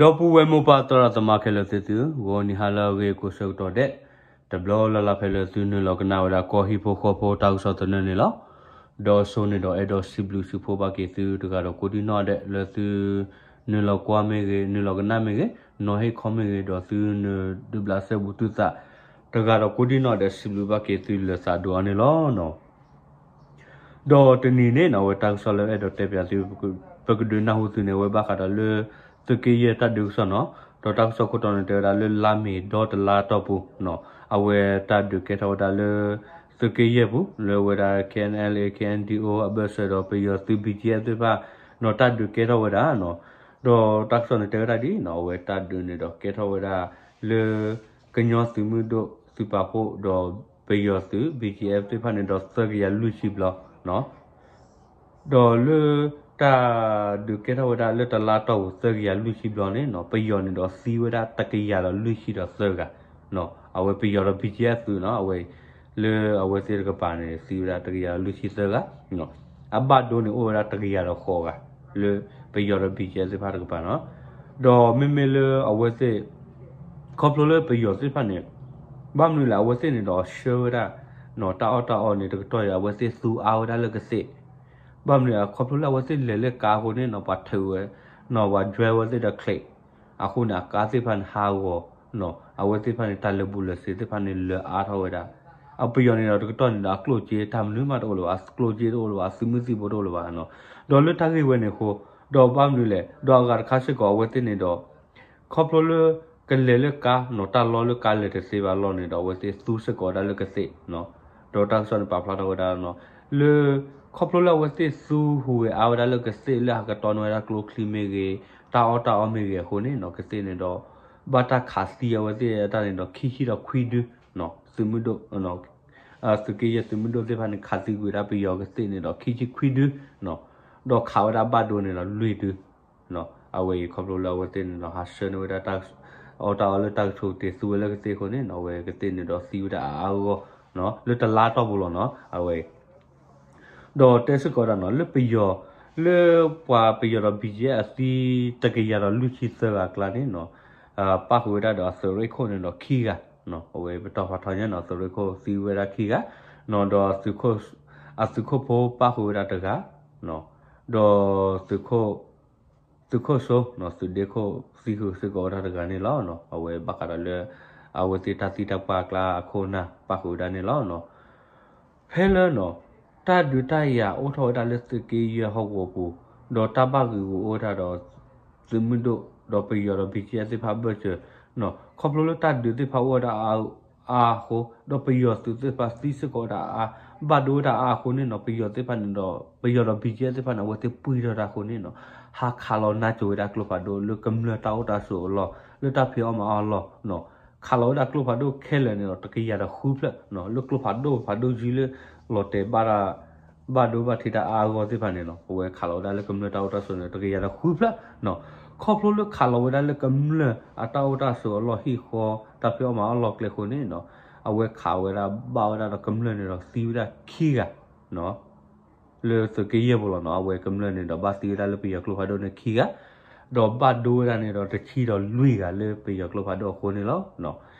ဒီပုၢ်ဝဲၢ်မိၢ်ပၢ်သရၣ်သမါခဲလၢာ်သ့ၣ်သု, ဂီၤနံၤဟါလၢအဂ့ၤကိးဆၢကတီၢ်ဒဲး, တဘျီလၢ်လၢ်ဖဲလၢသုနုာ်လီၤကနၣ်ဝဲဒၣ်ကီၢ်ဟံၣ်ဖိဃီဖိတၢ်ကစီၣ်သနၢၣ်န့ၣ်လီၤ. ဒီးစိန့ၣ်ဒီးအဲၣ်ဒိးစံးဘျုးစံးဖှိၣ်ဘၣ်က့ၤသုတဂၤဒီးကိးဒံၣ်နီၣ်ဒဲးလၢသု နုာ်လီၤကွၢ်မ့ၢ်ဂ့ၤ, နုာ်လီၤကနၣ်မ့ၢ်ဂ့ၤ, နီၤဟ့ၣ်ခီမ့ၢ်ဂ့ၤ, ဒီးသုနုာ်ဒုးဘျးစဲဘူးသုသး တဂၤဒီးကိးဒံၣ်နီၣ်ဒဲး စံးဘျုးဘၣ်က့ၤသုလၢသးဒိၣ်အါန့ၣ်လီၤ. ဒီးတနံၤန့ၣ်နီၤ အဝဲတၢ်ကစီၣ်လၢအဲၣ်ဒိးတဲပၠးသု ပကဒုးနၢ်ဟူသုန့ၣ် အဝဲဘၣ်ဃးဒီးလၢ သုးက့ယဲၢ်တၢ်ဒုးကစီၣ်နီၤ, ဒီးတၢ်ကစီၣ်ခိၣ်တီန့ၣ် တဲဝဲဒၣ်လၢလါမ့ၤဒီတလါတီၢ်ပူၤနီၤ, အဝဲတၢ်ဒုးကဲထီၣ်ဝဲဒၣ်လၢ သုးက့ယဲၢ်ပူၤ လၢဝဲဒၣ် K N L A K N D O အဘၢၣ်စၢၤဒီးပယီၤသုး B G F သ့ၣ်တဖၣ်နီၤ တၢ်ဒုးကဲထီၣ်ဝဲဒၣ်နီၤ, ဒီးတၢ်ကစီၣ်န့ၣ်တဲဝဲဒၣ်ဒ်နီၤ အဝဲတၢ်ဒုးန့ၣ်ဒီးကဲထီၣ်ဝဲဒၣ်လၢ ကညီသုးမုၢ်ဒိၣ်သုးပာ်ဖှိၣ်ဒီးပယီၤသုး B G F သ့ၣ်တဖၣ်န့ၣ်ဒီးသၢကယၤလွံၢ်ဆံဘျီနီၤ ဒီးလၢ တၢ်ဒုးကဲထီၣ်ဝဲဒၣ်လၢတလါတီၢ်ပူၤသၢကယၤလွံၢ်ဆံဘျီန့ၣ်နီၤ ပယီၤန့ၣ်ဒီးသံဝဲဒၣ်တကယၤဒီးလွံၢ်ဆံဒီးသၢဂၤ, အဝဲပယီၤဒီး B G F သုးနီၤ အဝဲ လၢအဝဲသ့ၣ်တကပၤန့ၣ် သံဝဲဒၣ်တကယၤဒီးလွံၢ်ဆံသၢဂၤ, အဘၣ်ဒိန့ၣ်အိၣ်ဝဲဒၣ်တကယၤဒီးဃိးဂၤ လၢပယီၤဒီး B G F သ့ၣ်တဖၣ်တကပၤနီၤ, ဒီးမ့မ့ၢ်လၢအဝဲသ့ၣ် ခီဖျိလၢပယီၤသ့ၣ်တဖၣ်န့ၣ် ဘၣ်မနုၤလဲၣ် အဝဲသ့ၣ်န့ၣ်ဒီးဆှၢဝဲဒၣ် နီၤ တၢ်အီၣ်တၢ်အီန့ၣ် တကတီၢ်အံၤ အဝဲသ့ၣ်သူအါဝဲဒၣ်လၢကသ့ၣ်, ဘၣ်မနုၤလဲၣ် ခီဖျိလၢအဝဲသ့ၣ်လဲၤလၢကါအဃိန့ၣ်နီၤ ပှၤထုးဝဲ နီၤ ပှၤ drive ဝဲသ့ၣ်ဒီးချံး, အဃိန့ၣ် အကါသ့ၣ်တဖၣ်န့ၣ်ဟးဂီၤ နီၤ အဝဲသ့ၣ်တဖၣ်န့ၣ် တၢ်လၢာ်ဘူၣ်လၢာ်စ့ၤသ့ၣ်တဖၣ်န့ၣ် လၢာ်အါထီၣ်ဝဲဒၣ်, အပယီၤန့ၣ်ဒီးတကတီၢ်န့ၣ်ဒီး အကျိၣ်စ့တၢ်မနုၤမးတအိၣ်လၢၤဘၣ်, အကျိၣ်စ့တအိၣ်လၢၤဘၣ်, အသုးမုၢ်သံၣ်ဘိတအိၣ်လၢၤဘၣ်နီၤ, ဒီးလၢတၢ်ဂ့ၢ်ဝဲန့ၣ်အဃိ ဒီးဘၣ်မနုၤလဲၣ် ဒီးအဂၤတခါစ့ၢ်ကီးအဝဲသ့ၣ်န့ၣ်ဒီး ခီဖျိလၢ ကလဲၤလၢကါနီၤ တၢ်လီၢ်လၢကါလဲၤတသ့ဘၣ်လီၢ်န့ၣ်ဒီး အဝဲသ့ၣ်သူစ့ၢ်ကီးဝဲဒၣ်လၢကသ့ၣ်နီၤ, ဒီးတၢ်ကစီၣ်န့ၣ်ပာ်ဖျါထီၣ်ဝဲဒၣ်နီၤ, လၢ ခီဖျိလၢအဝဲသ့ၣ်သူဟူးဂဲၤအါဝဲဒၣ်လၢကသ့ၣ်လၢအကတီၢ်န့ၢ်ဝဲဒၣ်ကျိချံမ့ၢ်ဂ့ၤ, တၢ်အီၣ်တၢ်အီမ့ၢ်ဂ့ၤအဃိန့ၣ်နီၤ ကသ့ၣ်န့ၣ်ဒီး ဘၣ်တၢ်ခးသံအဝဲသ့ၣ်တၢ်န့ၣ်ဒီး ခံဆံဒီးခွံဒုနီၤ, သုးမုၢ်ဒိၣ် သုးက့ယဲၢ်သုးမုၢ်ဒိၣ်သ့ၣ်တဖၣ်န့ၣ် ခးသံကွံာ်ဝဲဒၣ်ပယီၤကသ့ၣ်န့ၣ်ဒီး ခံဆံခွံဒုနီၤ, ဒီးခးဝဲဒၣ်ဘၣ်ဒိန့ၣ်ဒီးလွံၢ်ဒု အဝဲအံၤခီဖျိလၢအဝဲသ့ၣ်န့ၣ်ဒီး ဟးဆှၢန့ၢ်ဝဲဒၣ် အီၣ်တၢ်အီလၢတၢ်ကဆိးကတ့ၤသူဝဲလၢကသ့ၣ်အဃိန့ၣ်နီၤ အဝဲကသ့ၣ်န့ၣ်ဒီးသံဝဲဒၣ်အါအါဂီၢ်ဂီၢ် လၢတလါတီၢ်ပူၤလီၤနီၤ အဝဲအံၤ ဒီးတဲစ့ၢ်ကီးဒၣ်နီၤ လၢပယီၤ လၢပှၤပယီၤဒီး BGF အသံ တကယၤဒီးလွံၢ်ဆံသၢဂၤအကျါန့ၣ်နီၤ ပၣ်ဃုာ်ဝဲဒၣ်ဒီးအသုးရ့ၣ်ခိၣ်န့ၣ်ဒီးခံဂၤ အဝဲပတီၢ်ဖးထီညါနီၤ သုးရ့ၣ်ခိၣ်သံဝဲဒၣ်ခံဂၤ နီၤဒီး အသုးခိၣ်ဖိပၣ်ဃုာ်ဝဲဒၣ်တဂၤ ဒီး သုးခိၣ်စိ သုးဒ့ခိၣ်သံဃုာ်စ့ၢ်ကီးဝဲဒၣ်တဂၤန့ၣ်လီၤ. အဝဲဘၣ်ဃးဒီးလၢ အဝဲသ့ၣ်တၢ်သံတၢ်ပှၢ်အကျါအခိၣ်အနၢ်ပၣ်ဃုာ်ဝဲဒၣ်န့ၣ်လီၤ. ဖဲလၢနီၤ တၢ်ဒုးတၢ်ယၤအိၣ်ထီၣ်ဝဲဒၣ်လၢသုးက့ယဲၢ်ဟီၣ်ကဝီၤပူၤ ဒီးတၢ်ဘၣ်ဂ့ၢ်ဂီၢ်အိၣ်ဝဲဒၣ်ဒီး သုးမုၢ်ဒိၣ် ဒီးပယီၤဒီး BGF သ့ၣ်တဖၣ်အဘၢၣ်စၢၤ ခီဖျိလၢတၢ်ဒုးသ့ၣ်တဖၣ်အိၣ်ဝဲဒၣ်အါအဃိ ဒီးပယီၤသုးသ့ၣ်တဖၣ်သံစ့ၢ်ကီးဝဲဒၣ်အါ ဘၣ်ဒိဝဲဒၣ်အါအဃိန့ၣ်နီၤ ပယီၤသ့ၣ်တဖၣ်န့ၣ်ဒီး ပယီၤဒီး BGF သ့ၣ်တဖၣ်န့ၣ် အဝဲသ့ၣ်ပှံၢ်ထီၣ်တၢ်အဃိန့ၣ်နီၤ ဟးခးလီၤနါစိၤဝဲဒၣ်ကျိဖးဒိၣ်လၢကမျၢၢ်တၢ်အိၣ်တၢ်ဆိးအလီၢ် လၢတၢ်ဖံးအီၣ်မၤအီၣ်အလီၢ် ခးလီၤဝဲဒၣ်ကျိဖးဒိၣ်ခဲလၢာ်န့ၣ်ဒီး တကယၤဒီးဃုဖျၢၣ် လၢကျိဖးဒိၣ်ဖးဒိၣ်ယုၢ်လၢ လီၤတဲာ်ဘၣ် ဘၣ်ဒိဘၣ်ထံးတၢ်အါအါဂီၢ်ဂီၢ်သ့ၣ်တဖၣ်န့ၣ်နီၤ အဝဲခးလီၤဝဲဒၣ်လၢကမျၢၢ်တၢ်အိၣ်တၢ်ဆိးန့ၣ် တကယၤဒီးဃုဖျၢၣ် ခီဖျိလၢခးလီၤဝဲဒၣ်လၢကမျၢၢ်အတၢ်အိၣ်တၢ်ဆိးအလီၢ်ဟံၣ်ဃီ တၢ်ဖံးအီၣ်မၤအီၣ်လီၢ်ကျဲအဃိန့ၣ်နီၤ အဝဲခးဝဲဒၣ်ဘၣ်ဝဲဒၣ်ဒီးကမျၢၢ်န့ၣ်ဒီးသံဝဲဒၣ်ခံဂၤ လၢသုးက့ယဲၢ်ပူၤလီၤနီၤ အဝဲကမျၢၢ်န့ၣ်ဒီးဘၣ်သံဝဲဒၣ်လၢပယီၤကျိဖးဒိၣ်န့ၣ်ခံဂၤ ဒီးဘၣ်ဒိဝဲဒၣ်န့ၣ်ဒီးတဆံဒီးလွံၢ်ဂၤလၢပယီၤကျိဖးဒိၣ်အဃိန့ၣ်လီၤ.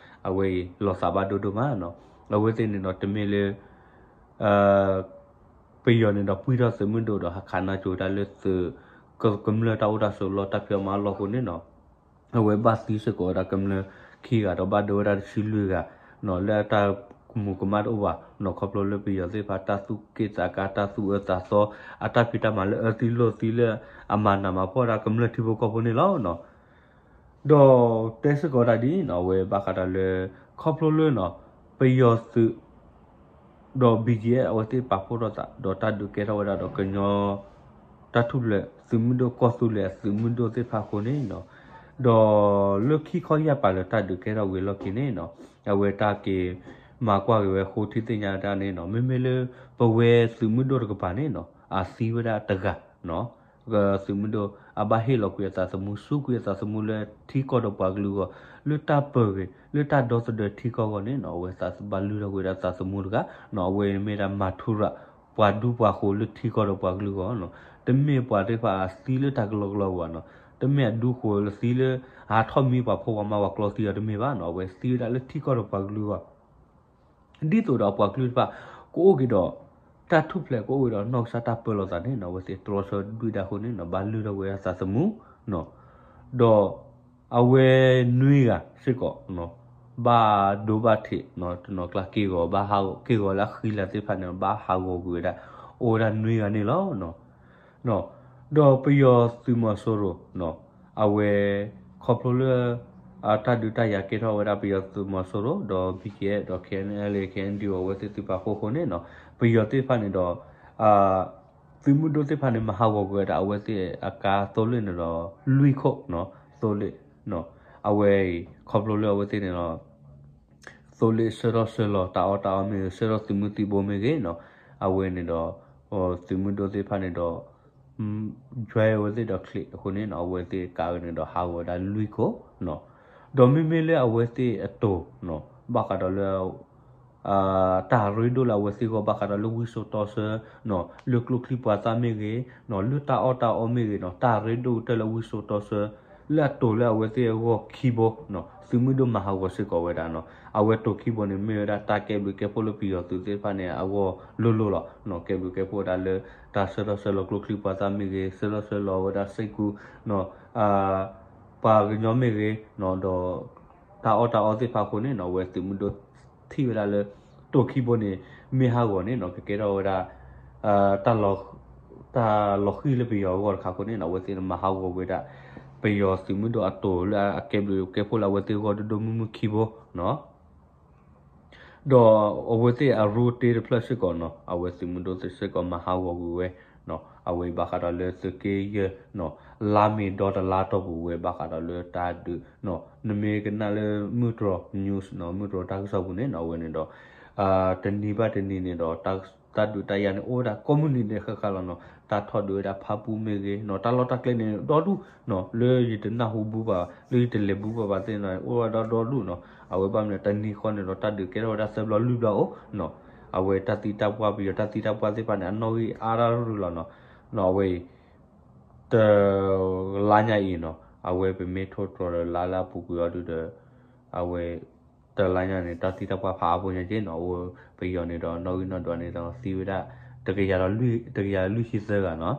အဝဲအံၤလီၤသးဘၣ်ဒိဒိၣ်မးနီၤ အဝဲသ့ၣ်န့ၣ်ဒီးတမ့ၢ်လၢ ပယီၤန့ၣ်ဒီးပှံၢ်ထီၣ်သုးမုၢ်ဒိၣ်ဒီးဟးခးနါစိၤဝဲဒၣ်လၢသုး ကမျၢၢ်တၢ်အိၣ်တၢ်ဆိးလီၢ်တၢ်ဖံးအီၣ်မၤအီၣ်လီၢ်အဃိန့ၣ်နီၤ အဝဲဘၣ်သံစ့ၢ်ကီးဝဲဒၣ်ကမျၢၢ်ခံဂၤဒီးဘၣ်ဒိဝဲဒၣ်တဆံလွံၢ်ဂၤ လၢအတၢ်ကမူၤကမၣ်တအိၣ်ဘၣ်နီၤ ခီဖျိလၢပယီၤသ့ၣ်တဖၣ်တၢ်သူၣ်က့ၣ်သးကါတၢ်သူၣ်အၢသးသီ အတၢ်ဖံးတၢ်မၤလၢအၢသံလိာ်သံလၢအမၤနးမၤဖှီၣ်ဒၣ်ကမျၢၢ်ထံဖိကီၢ်ဖိန့ၣ်လီၤ. ဒီးတဲစ့ၢ်ကီးတၢ်ဒ်နီၤ အဝဲဘၣ်ဃးဒီးလၢ ခီဖျိလၢနီၤ ပယီၤသုး ဒီး BGF အဝဲသ့ၣ်ပာ်ဖှိၣ်ထီၣ်သး ဒီးတၢ်ဒုးကဲထီၣ်ဝဲဒၣ်ဒီးကညီ တၢ်ထူၣ်ဖျဲးသုးမုၢ်ဒိၣ်ကီၢ်သူလ့ၤအသုးမုၢ်ဒိၣ်သ့ၣ်တဖၣ်အဃိန့ၣ်နီၤ ဒီးလၢခံခီယၢ်ပၤလၢတၢ်ဒုးကဲထီၣ်ဝံၤအလီၢ်ခံန့ၣ်နီၤ အဝဲတၢ်က့ၤမၤကွၢ်က့ၤဝဲဃိထံသ့ၣ်ညါတၢ်န့ၣ်နီၤ မ့မ့ၢ်လၢပဝဲသုးမုၢ်ဒိၣ်တကပၤန့ၣ်နီၤ အသံဝဲဒၣ်တဂၤနီၤ သုးမုၢ်ဒိၣ် အဘၣ်ဟ့ၣ်လီၤကွံာ်အသးသမူ စူးကွံာ်အသးသမူလၢထံကီၢ်ဒီးပှၤကလုာ်အဂီၢ် လၢတၢ်ပၢၢ်ဂ့ၤ လၢတၢ်ဒီသဒၢထံကီၢ်အဂီၢ်န့ၣ်နီၤ အဝဲသးဘၣ်လုၢ်ထီၣ်ကွံာ်ဝဲဒၣ်သးသမူတဂၤနီၤ အဝဲမ့ၢ်ဒၣ်မၤထူရၤ ပှၤဒူပှၤဃိၤလၢထံကီၢ်ဒီးပှၤကလုာ်အဂီၢ်နီၤ တမ့ၢ်ပှၤသ့ၣ်တဖၣ်အသံလၢတၢ်ကလီကလီဘၣ်နီၤ တမ့ၢ်အဒူဃိလၢသံလၢ အဟးထီၣ်မံပှၤဖိပှၤမါပှၤကျီသံအီၤတမ့ၢ်ဘၣ်နီၤ, အဝဲသံဝဲဒၣ်လၢထံကီၢ်ဒီးပှၤကလုာ်အဂီၢ် ဒ်သိးဒီးအပှၤကလုာ်တဖၣ် ကအိၣ်က့ၤဒီး တၢ်ထူၣ်ဖျဲး ကအိၣ်က့ၤဒီးနီၢ်ကစၢ်တၢ်ပၢလီၤသးန့ၣ်နီၤ, အဝဲသ့ၣ်တြီဆၢဒုၣ်ဒါအဃိန့ၣ်နီၤ ဘၣ်လုၢ်ထီၣ်ကွံာ်ဝဲဒၣ်သးသမူနီၤ, ဒီးအဝဲနွံဂၤစ့ၢ်ကီးနီၤ ဘၣ်ဒိဘၣ်ထံးနီၤ, တနီၤကျါက့ၢ်ဂီၤဘၣ်ဟးဂီၤ က့ၢ်ဂီၤလၢအဃံလၤသ့ၣ်တဖၣ်န့ၣ် ဘၣ်ဟးဂီၤကွံာ်ဝဲဒၣ် အိၣ်ဝဲဒၣ်နွံဂၤန့ၣ်လီၤ. ဒီးပယီၤသုးမီၤစိရိၤနီၤ အဝဲ ခီဖျိလၢ တၢ်ဒုးတၢ်ယၤကဲထီၣ်ဝဲဒၣ်ပယီၤသုးမီၤစိရိၤ ဒီး ဘီကၠံအ့ ဒီး ခ့ၣ်အဲၣ်အၣ်လ့ၣ် ခ့ၣ်အဲၣ်အၣ်ဒီဝဲသ့ၣ်သုးပာ်ဖှိၣ်အဃိန့ၣ်နီၤ, ပယီၤသ့ၣ်တဖၣ်န့ၣ်ဒီး သုးမုၢ်ဒိၣ်သ့ၣ်တဖၣ်န့ၣ် မၤဟးဂီၤကွံာ်ဝဲဒၣ်အဝဲသ့ၣ်အကါသိလ့ၣ်န့ၣ်ဒီး လွံၢ်ခိၣ်နီၤ, သိလ့ၣ်နီၤ, အဝဲအံၤ ခီဖျိလၢအဝဲသ့ၣ်န့ၣ်ဒီး သိလ့ၣ်ဆှၢထီၣ်ဆှၢလီၤတၢ်အီၣ်တၢ်အီမ့ၢ်ဂ့ၤ ဆှၢထီၣ်သုးမုၢ်သံၣ်ဘိမ့ၢ်ဂ့ၤနီၤ, အဝဲန့ၣ်ဒီး သုးမုၢ်ဒိၣ်သ့ၣ်တဖၣ်န့ၣ်ဒီး ဒွဲဝဲသ့ၣ်ဒီးချံးအဃိန့ၣ်နီၤ အဝဲသ့ၣ်ကါန့ၣ်ဒီးဟးဂီၤဝဲဒၣ်လွံၢ်ခိၣ်နီၤ, ဒီးမ့မ့ၢ်လၢအဝဲသ့ၣ်အတိၤနီၤ ဘၣ်ဃးဒီးလၢ တၢ်ရ့ဒိၣ်လၢအဝဲသ့ၣ်အဂီၢ် ဘၣ်ဃးဒီးလၢဝံစိာ်တီဆှၢနီၤ လၢကျိချံမျိာ်သၣ်မ့ၢ်ဂ့ၤနီၤ လၢတၢ်အီၣ်တၢ်အီမ့ၢ်ဂ့ၤနီၤ တၢ်ရ့ဒိၣ်ကတၢၢ်လၢဝံစိာ်တီဆှၢ လၢအတိၤလၢအဝဲသ့ၣ်အဂီၢ်ခံဘိနီၤ သုးမုၢ်ဒိၣ်မၤဟးဂီၤစ့ၢ်ကီးဝဲဒၣ်နီၤ. အဝဲတိၤခံဘိန့ၣ် မ့ၢ်ဝဲဒၣ်တၢ်ကဲဘျုးကဲဖှိၣ်လၢပယီၤသုးသ့ၣ်တဖၣ်န့ၣ် အဂီၢ်လိၤလိၤလီၤနီၤ. ကဲဘျုးကဲဖှိၣ်ဝဲဒၣ်လၢ တၢ်ဆှၢထီၣ်ဆှၢလီၤကျိချံမျိာ်သၣ်မ့ၢ်ဂ့ၤ ဆှၢထီၣ်ဆှၢလီၤဝဲဒၣ်စ့ၢ်ကီး ပှၤကညီမ့ၢ်ဂ့ၤနီၤ ဒီး တၢ်အီၣ်တၢ်အီသ့ၣ်တဖၣ်အဃိန့ၣ်နီၤ အဝဲသုးမုၢ်ဒိၣ်ထံၣ်ဝဲဒၣ်လၢ တိၤခံဘိန့ၣ် မ့ၢ်ဟးဂီၤန့ၣ်နီၤ ကကဲထီၣ်ဝဲဒၣ် တၢ်လီၤဃံၤလၢပယီၤအဂီၢ်တခါအဃိန့ၣ်နီၤ အဝဲသ့ၣ်န့ၣ်မၤဟးဂီၤဝဲဒၣ် ပယီၤသုးမုၢ်ဒိၣ်အတိၤလၢအကဲဘျုးကဲဖှိၣ်လၢအဝဲသ့ၣ်အဂီၢ် ဒိၣ်ဒိၣ်မုၢ်မုၢ်ခံဘိနီၤ. ဒီးအဝဲသ့ၣ်အရူတ့တဖျၢၣ်စ့ၢ်ကီးနီၤ အဝဲသုးမုၢ်ဒိၣ်သ့ၣ်စ့ၢ်ကီးမၤဟးဂီၤကွံာ်ဝဲနီၤ အဝဲဘၣ်ဃးဒီးလၢသုးက့ယဲၢ်နီၤ လါမ့ၤဒီတလါတီၢ်ပူၤဝဲ ဘၣ်ဃးဒီးလၢတၢ်ဒုးနီၤ နမ့ၢ်ကနၣ်လၢမုၢ်တြီၤ news နီၤ မုၢ်တြီၤတၢ်ကစီၣ်ပူၤန့ၣ်နီၤ အဝဲန့ၣ်ဒီး တနံၤဘၣ်တနံၤန့ၣ်ဒီး တၢ်ဒုးတၢ်ယၤန့ၣ် အိၣ်ဝဲဒၣ်ကိးမုၢ်နံၤဒဲးဃၣ်ဃၣ်လီၤနီၤ တၢ်ထီၣ်ဒုးဝဲဒၣ်ဖၣ်ပူၣ်မ့ၢ်ဂ့ၤနီၤ တၢ်လီၢ်တၢ်ကျဲန့ၣ် ဒီဒူၣ်နီၤ လၢယတနၢ်ဟူဘူးဘၣ် လၢယတလဲၤဘူးဘၣ်ဘၣ်သ့ၣ်နီၤ အိၣ်ဝဲဒၣ်ဒီဒူၣ်နီၤ အဝဲဘၣ်မနုၤတနံၤဃီန့ၣ်ဒီး တၢ်ဒုးကဲထီၣ်ဝဲဒၣ်သၢဘျီလွံၢ်ဘျီအိၣ်နီၤ အဝဲတၢ်သံတၢ်ပှၢ် ပယီၤတၢ်သံတၢ်ပှၢ်သ့ၣ်တဖၣ်န့ၣ် အနီၣ်ဂံၢ်အါရၢ်ရူၢ်လီၤနီၤ နီၤ အဝဲအံၤ တလါညါအံၤနီၤ အဝဲပမ့ၢ်ထိၣ်တြီၤဒီးလါလၢအပူၤကွံာ်အီၤဒုဒီး အဝဲ တလါညါန့ၣ် တၢ်သံတၢ်ပှၢ်ဖးအါဖိညါက့နီၤ အဝဲပယီၤန့ၣ်ဒီး နီၣ်ဂံၢ်နီၣ်ဒွးန့ၣ်ဒီး သံဝဲဒၣ် တကယၤဒီးလွံၢ်ဆံသၢဂၤနီၤ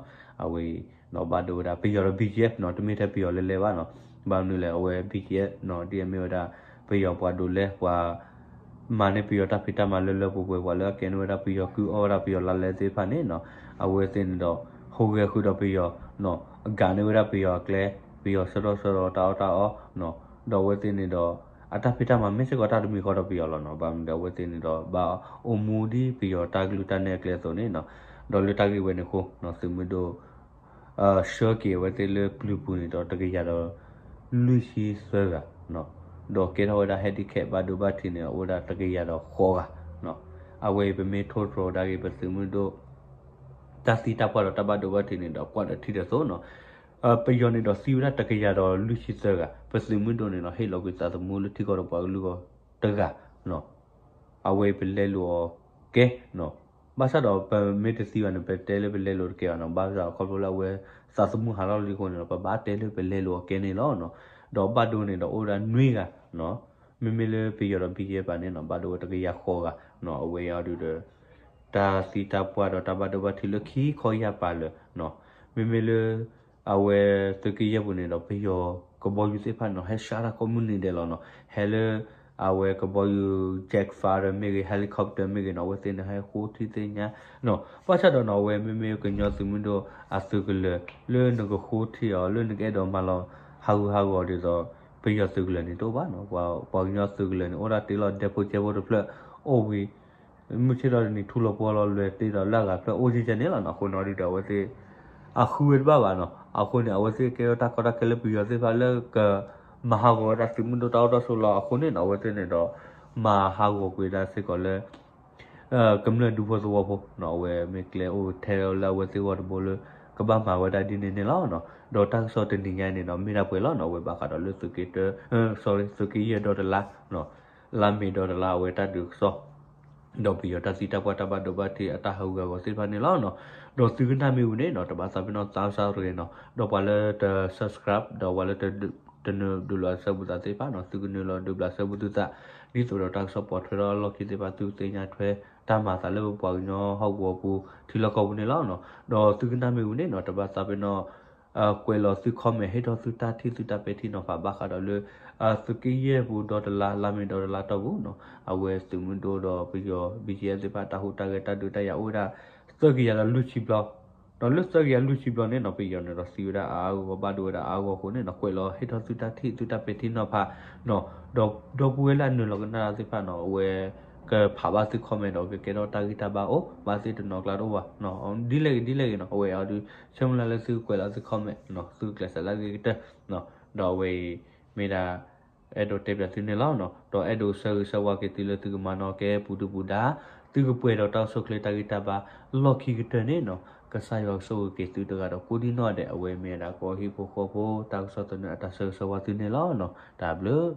အဝဲအံၤနီၤ ဘၣ်ဒိဝဲဒၣ် ပယီၤဒီး ဘီကၠံအ့ဖ် နီၤ တမ့ၢ်ထဲပယီၤလၢလဲၤဘၣ်နီၤ ဘၣ်မနုၤလဲၣ် အဝဲ ဘီကၠံအ့ဖ် နီၤ ဒ်အမ့ၢ်ဝဲဒၣ် ပယီၤပှၤဒိးလဲ ပှၤ မၤန့ၢ်ပယီၤတၢ်ဖံးတၢ်မၤလၢလၢပှဲၤပှဲၤ ပှၤလၢအကဲန့ၢ်ဝဲဒၣ်ပယီၤကုၢ်အီၣ်ဝဲဒၣ်ပယီၤလါလဲသ့ၣ်တဖၣ်န့ၣ်နီၤ အဝဲသ့ၣ်န့ၣ်ဒီး ဟူးဂဲၤဃုာ်ဒီးပယီၤနီၤ အဂၤန့ၢ်ဝဲဒၣ်ပယီၤအကျဲ ပယီၤဆှၢထီၣ်ဆှၢလီၤတၢ်အီၣ်တၢ်အီနီၤ ဒီးအဝဲသ့ၣ်န့ၣ်ဒီး အတၢ်ဖံးတၢ်မၤမ့ၢ်စ့ၢ်ကီးတၢ်တမံၤဃီဒီးပယီၤလီၤနီၤ ဘၣ်မနုၤဒီးအဝဲသ့ၣ်န့ၣ်ဒီး ဘၣ်အိၣ်မူဒ်ပယီၤတၢ်ကလုၢ်တၢ်နဲၣ်အကျဲအသိးန့ၣ်နီၤ ဒီးလၢတၢ်ဂ့ၢ်ဝဲန့ၣ်အဃိနီၤ သုးမုၢ်ဒိၣ် ဆှၢက့ၤအဝဲသ့ၣ်လၢပျုၤပူၤန့ၣ်ဒီး တကယၤဒီးလွံၢ်ဆံသၢဂၤနီၤ ဒီးကဲထီၣ်ဝဲဒၣ် handicap ဘၣ်ဒိဘၣ်ထံးန့ၣ် အိၣ်ဝဲဒၣ်တကယၤဒီးဃိးဂၤနီၤ အဝဲအံၤပမ့ၢ်ထိၣ်တြီၤဒၣ်က့ၤ ပသုးမုၢ်ဒိၣ် တၢ်သံတၢ်ပှၢ်ဒီးတၢ်ဘၣ်ဒိဘၣ်ထံးန့ၣ်ဒီး ကွၢ်ဒီးထံၣ်ဒီးသိးနီၤ ပယီၤန့ၣ်ဒီးသံဝဲဒၣ်တကယၤဒီးလွံၢ်ဆံသၢဂၤ ပသုးမုၢ်ဒိၣ်န့ၣ်ဒီး ဟ့ၣ်လီၤကွံာ်သးသမူလၢထံကီၢ်ဒီးပှၤကလုာ်အဂီၢ်တဂၤနီၤ အဝဲအံၤပလဲလိာ်အီၤကဲနီၤ ဘၣ်ဆၣ်ဒီးပမ့ၢ်တသံဘၣ်န့ၣ် ပတဲလၢပလဲလိာ်တကဲဘၣ်နီၤ ဘၣ်ဆၣ်ဒီးခီဖျိလၢအဝဲသးသမူဟးထီၣ်လံအဃိန့ၣ်ဒီး ပဘၣ်တဲလၢပလဲလိာ်အီၤကဲန့ၣ်လီၤနီၤ ဒီးဘၣ်ဒိန့ၣ်ဒီးအိၣ်ဝဲဒၣ်နွံဂၤနီၤ မ့မ့ၢ်လၢပယီၤဒီး ဘီကၠံအ့ဖ် ပၤန့ၣ်နီၤ ဘၣ်ဒိဝဲတကယၤဃိးဂၤနီၤ အဝဲအံၤအီၤဒုဒီး တၢ်သံတၢ်ပှၢ်ဒီးတၢ်ဘၣ်ဒိဘၣ်ထံးလၢခံခီယာ်ပၤလၢာ်နီၤ မ့မ့ၢ်လၢ အဝဲသုးက့ယဲၢ်ပူၤန့ၣ်ဒီး ပယီၤကဘီယူၤသ့ၣ်တဖၣ်န့ၣ်နီၤ ဟဲဆှၢတၢ်ကိးမုၢ်နံၤဒဲးလီၤနီၤ ဟဲလၢ အဝဲကဘီယူၤ jet fighter မ့ၢ်ဂ့ၤ helicopter မ့ၢ်ဂ့ၤနီၤ အဝဲသ့ၣ်န့ၣ် ဟဲဃိထံသ့ၣ်ညါနီၤ ဘၣ်ဆၣ်ဒီးနီၤ အဝဲမ့မ့ၢ်ကညီသုးမုၢ်ဒိၣ်အသုးကလၢၤ လၢနကဃိထံအီၤ လၢနကအဲၣ်ဒိးမၤလီၤဟးဂူာ်ဟးဂီၤဒ်သိး ပယီၤသုးကလၢၤန့ၣ်တအိၣ်ဘၣ်နီၤ ပှၤကညီသုးကလၢၤန့ၣ် အိၣ်ဒၣ်တ့လီၤဒဲဖိကဲဖိတဖျၢၣ် အိၣ်ဝံၤ မုၢ်ဆ့ၣ်ထီၣ်တနံၤ ထူလီၤပှီၢ်လီၤ လဲၤတ့ဒီးလၢအဂၤတဖျၢၣ် အိၣ်ကဲကဲန့ၣ်လီၤနီၤ အဃိန့ၣ်အီၤဒုဒီး အဝဲသ့ၣ် အဃုဝဲတဘၣ်ဘၣ်နီၤ အဃိန့ၣ် အဝဲသ့ၣ်ကဲထီၣ်တၢ်ကီတၢ်ခဲလၢပယီၤသ့ၣ်တဖၣ်လၢက မၤဟးဂီၤဝဲဒၣ်သုးမုၢ်ဒိၣ်တၢ်အိၣ်တၢ်ဆိးလီၤ အဃိန့ၣ်နီၤ အဝဲသ့ၣ်န့ၣ်ဒီး မၤဟးဂီၤကွံာ်ဒၣ်စ့ၢ်ကီးလၢ ကမျၢၢ်ဒူဖိသဝီဖိနီၤ အဝဲမ့ၢ်ကျဲအိၣ်ထဲလၢအဝဲသ့ၣ်ဂီၢ်တဘိလၢ ကဘၣ်မၤဝဲဒၣ်ဒ်န့ၣ်န့ၣ်လီၤနီၤ ဒီးတၢ်ကစီၣ်တနံၤညါအံၤန့ၣ်ဒီး မ့ၢ်ဒၣ်ပှဲၤလီၤနီၤ အဝဲဘၣ်ဃးဒီးလၢသုးက့တၢ sorry သုးက့ယဲၢ်ဒီတလါနီၤ လါမ့ၤဒီတလါ အဝဲတၢ်ဒုးကစီၣ် ဒီးပယီၤတၢ်သံတၢ်ပှၢ်တၢ်ဘၣ်ဒိဘၣ်ထံးအတၢ်ဟးဂူာ်ဟးဂီၤသ့ၣ်တဖၣ်န့ၣ်လီၤနီၤ ဒီးသုကနၣ်မ့ၢ်ဝံၤန့ၣ်နီၤ တဘၣ်သးပ့ၤနီၣ်သးစၢ်တဂ့ၤနီၤ ဒီးပှၤလၢတ subscribe ဒီးပှၤလၢတ တနုာ်ဒုးဘျးစဲဘူးသးသ့ၣ်တဖၣ်နီၤ သုကနုာ်လီၤဒုးဘျးစဲဘူးသုသး ဒ်သိးဒီးတၢ်ကစီၣ်ပိာ်ထွဲထီၣ်အလီၢ်ခံသ့ၣ်တဖၣ် သုကသ့ၣ်ညါထွဲတၢ်မၤအသးလၢပပှၤကညီဟီၣ်ကဝီၤပူၤ ထံလီၢ်ကီၢ်ပူၤန့ၣ်လီၤ. ဒီးသုကနၣ်မ့ၢ်ဝံၤန့ၣ်နီၤ တဘၣ်သးပ့ၤနီၣ် ကွဲးလီၤသု comment ဟ့ၣ်ထီၣ်သုတၢ်ထံၣ်သုတၢ်ပဲာ်ထံနီၤဖးဘၣ်ဃးဒီးလၢ သုးက့ယဲၢ်ပူၤဒီတလါ လါမ့ၤဒီတလါတီၢ်ပူၤနီၤ အဝဲသုးမုၢ်ဒိၣ်ဒီးပယီၤ ဘီကၠံအဲၣ်သ့ၣ်တဖၣ် တၢ်ဟူးတၢ်ဂဲၤတၢ်ဒုးတၢ်ယၤအိၣ်ဝဲဒၣ် သၢကယၤဒီးလွံၢ်ဆံဘျီ ဒီးလၢသၢကယၤလွံၢ်ဆံဘျီန့ၣ်နီၤ ပယီၤန့ၣ်ဒီးသံဝဲဒၣ်အါအါဂီၢ်ဂီၢ် ဘၣ်ဒိဝဲဒၣ်အါအါဂီၢ်ဂီၢ်အဃိန့ၣ်နီၤ ကွဲးလီၤဟ့ၣ်ထီၣ်သုတၢ်ထံၣ်သုတၢ်ပဲာ်ထံနီၤဖးနီၤ ဒီးဒီပုၢ်ဝဲၢ်လၢအနုာ်လီၤကနၣ်တၢ်သ့ၣ်တဖၣ်နီၤ အဝဲကဖးဘၣ်သု comment ဒီးကကဲထီၣ်တၢ်ဂံၢ်တၢ်ဘါအိၣ် ဘၣ်သ့ၣ်တနီၤကျါတအိၣ်ဘၣ် ဒ်လဲၣ်ဂ့ၤဒ်လဲၣ်ဂ့ၤနီၤ အဝဲအံၤဒီး ဆၢမုၢ်လၢ်လၢသုကွဲးလီၤသု comment နီၤ သုကျဲးစၢးလၢအဂ့ၤကတၢၢ် ဒီးအဝဲအံၤ မ့ၢ်ဒၣ် အဲၣ်ဒိးတဲပၠးသုန့ၣ်လီၤ. ဒီးအဲၣ်ဒိးဆၢဂ့ၤဆၢဝါက့ၤသုလၢသုကမၤနီၣ်ကဲပူၤဒုၣ်ပူၤဒါ သုကပှဲၤဒီးတၢ်အိၣ်ဆူၣ်အိၣ်ချ့တၢ်ဂံၢ်တၢ်ဘါ လီၢ်ခံကတၢၢ်န့ၣ်နီၤ ကစၢ်ယွၤကဆိၣ်ဂ့ၤက့ၤသုတဂၤဒီးကိးဒံနီၢ်ဒဲး အဝဲမ့ၢ်ဒၣ်ကီၢ်ဟံၣ်ဖိဃီဖိ တၢ်ကစီၣ်သန့အတၢ်ဆၢဂ့ၤဆၢဝါသုန့ၣ်လီၤ. တၢ်ဘျုး